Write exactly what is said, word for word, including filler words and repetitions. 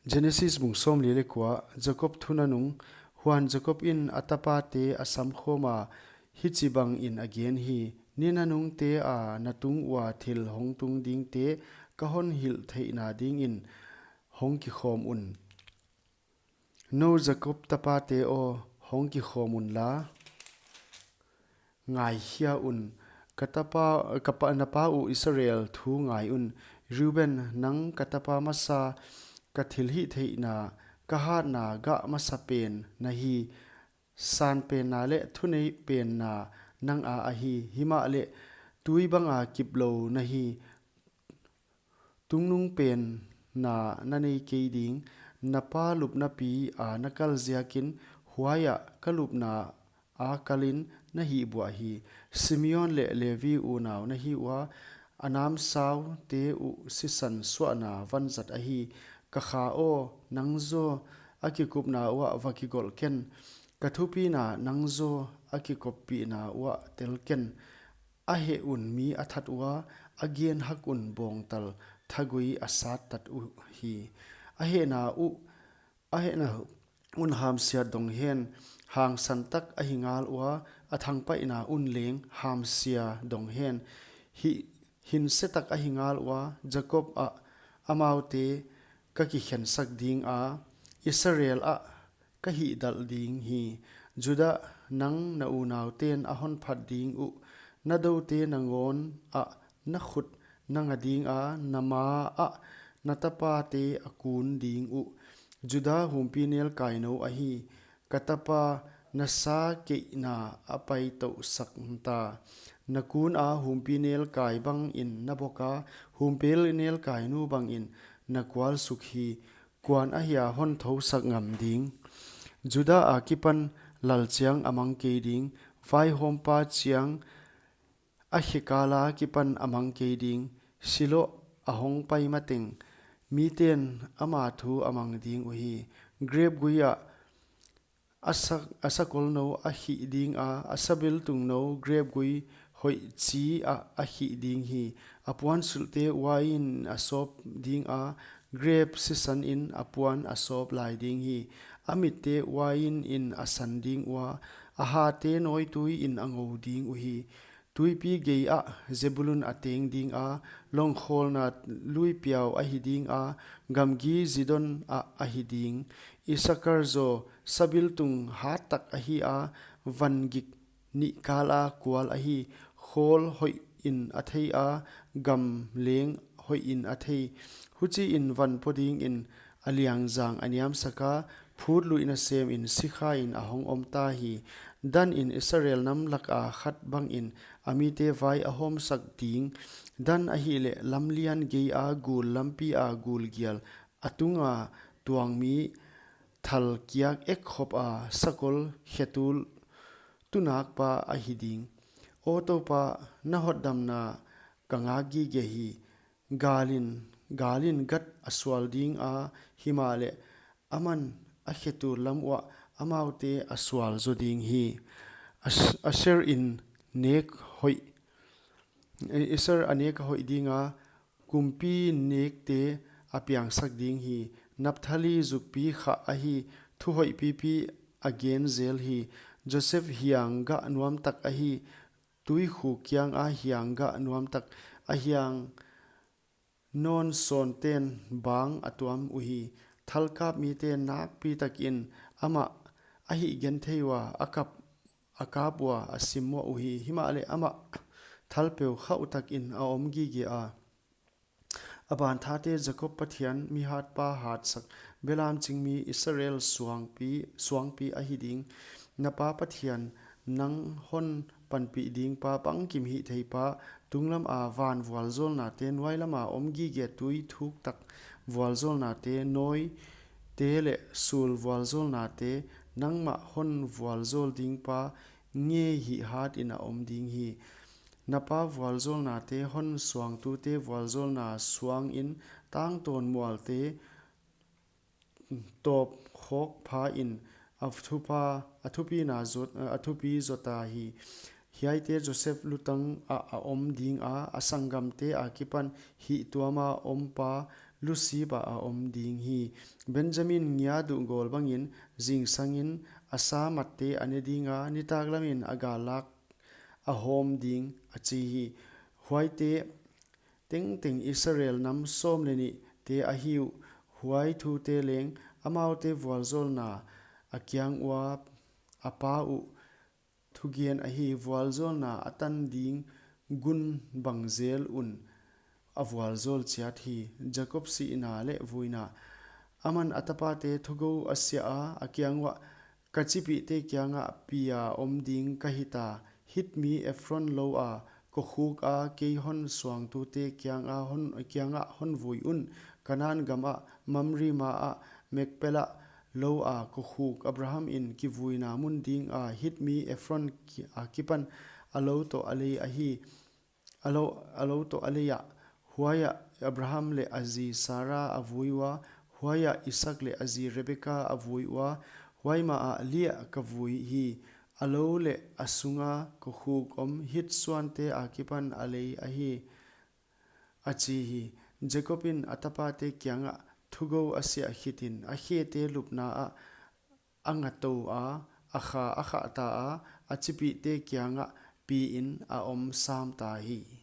Genesis bung sawmli leh kua. Jakob thu nanung. Huan Jakob in a tapate a samkhawm a, hichibang in a gen hi: Ni nanungte a na tung ua thil hong tung dingte ka hon hilh theihna dingin hong kikhawm un. Nou Jakob tapate aw, hong kikhawm unla, ngaikhia un. Ka tapa, ka pa, na pa uh Israel thu ngai un. Reuben, nang ka tapa masa, ka thilhihtheihna, ka hatna gah masa pen na hi. San penna leh thunei penna nang a ahi. Himahleh tui banga kiplou na hi. Tungnung penna na nei kei ding. Na pa lupna pi a na kal ziakin huaiah ka lupna a kalin na hihbuah hi. Simeon leh Levi unau na hi ua, a namsaute uh sisan suahna vanzat ahi. Ka kha aw, nang zaw a kikupna uah va kigolh ken. Ka thupina nang zaw a kikoppihna uah tel ken. A heh un mi a that ua, a gen hak un bawngtal thagui a sattat uhi. A hehna uh, a hehna un hamsiat dong hen, hangsan tak ahi ngal ua, a thangpaihna un leng hamsia dong hen, hi, hinse tak ahi ngal ua. Jakob ah amaute ka kikhensak ding a, Israel ah ka hihdalh ding hi. Judah, nang na unauten a hon phat ding uh, na doute nangawn ah na khut na nga ding a, na ma ah na tapate a kun ding uh. Judah humpinelkai nou ahi. Ka tapa, na sa keihna a paitouhsak ta. Na kun a humpinelkai bangin na bok a, humpinelkai nu bangin na kualsuk hi. Kuan ahia hon thousak ngam ding? Judah akipan lal chiang a mang kei ding, vaihawmpa chiang a khekal akipan a mang kei ding. Shiloh a hong pai mateng miten ama thu a mang ding uhi. Grep gui ah a sa, a sakol nou a khih ding a, a sabiltung nou grep gui hoih chi ah a khih ding hi. A puansilhte uain a sawp ding a, grep sisan in a puan a sawp lai ding hi. A mitte uain in a san ding ua, a hate nawitui in a ngou ding uhi. Tuipi gei ah Zebulun a teng ding a, longkhawlna luipiau ahi ding a, gamgi Zidon ah ahi ding. Isakar zaw sabiltung hat tak ahi a, van gik nih kal a kual ahi. Khawl hoih in a thei a, gam leng hoih in a thei. Huchiin van po dingin a liangzang a niamsak a, phutluihna semin sikhain a hong om ta hi. Dan in Israel nam laka khat bangin a mite vai a hawmsak ding. Dan ahihleh lamlian gei a gul lampi a gul gial, a tunga tuangmi thal kiak ek khop a sakol khetul tunakpa ahi ding. Aw Toupa, na hotdamna ka ngak gige hi. Galin, galin Gath a sual ding a, himahleh aman a khetul lam uah amaute a sual zo ding hi. Ash-, Asher in nek hoih, Asher a nek a hoih ding a, kumpi nekte a piangsak ding hi. Naphtali zukpi khah ahi, thu hoih pipi a gen zel hi. Joseph hiang gah nuam tak ahi, tuikhu kiang a hiang gah nuam tak, a hiang nawn sawnten bang a tuam uhi. Thalkap mite nakpi takin amah a hihgenthei ua, a kap, a kap ua a simmoh uhi. Himahleh amah thalpeu khauh takin a om gige a. A banthate Jakob Pathian, mi hatpa hatsak, belam chingmi Israel suangpi, suangpi ahi ding. Na pa Pathian, nang hon panpih dingpa, bangkim hihtheipa, tunglam a van vualzawlnate, nuailam a om gige tui thuk tak vualzawlnate, nawite leh sul vualzawlnate, nangmah hon vualzawl dingpa ngei hih hatin a om ding hi. Na pa vualzawlnate hon suangtute vualzawlna suangin, tangtawn mualte tawp khawk pha in a thupa, a thupina zot, a thupi zota hi. Hiaite Joseph lutang ah a om ding a, a sanggamte akipan hihtuama ompa Lus-ip ah a om ding hi. Benjamin ngiaduh gawl bangin, zingsangin a sa matte a ne dinga, nitaklamin a gallak a hawm ding, a chi hi. Huaite tengteng Israel nam sawm leh nihte ahi uh. Huai thute leng, amaute vualzawlna a kiang ua a pa uh thugen ahi. Vualzawlna a tan ding gun bang zel un a vualzawl chiat hi. Jakob Sihna leh Vuina. Aman a tapate thugou a siaha, a kiang uah, Ka chipihte kiangah pia om ding ka hita: Hit mi Ephron loua kokhuka kei hon suangtute kiangah hon vui un; Kanan gamah, Mamre maah, Makpelah loua kokhuk Abrahamin kivuina mun dinga Hit mi Ephron akipan a lou toh a lei ah. Huaiah Abraham leh a zi Sara a vui ua; huaiah Isaak leh a zi Rebeka a vui ua; huai maah Leah ka vui hi. A lou leh a sunga kokhuk om Hit suante akipan a lei ahi, a chi hi. Jakobin a tapate kiangah thugou a siah khitin, a khete lupna ah a nga toua, a kha a khahtaa, a chipihte kiangah piin a om samta hi.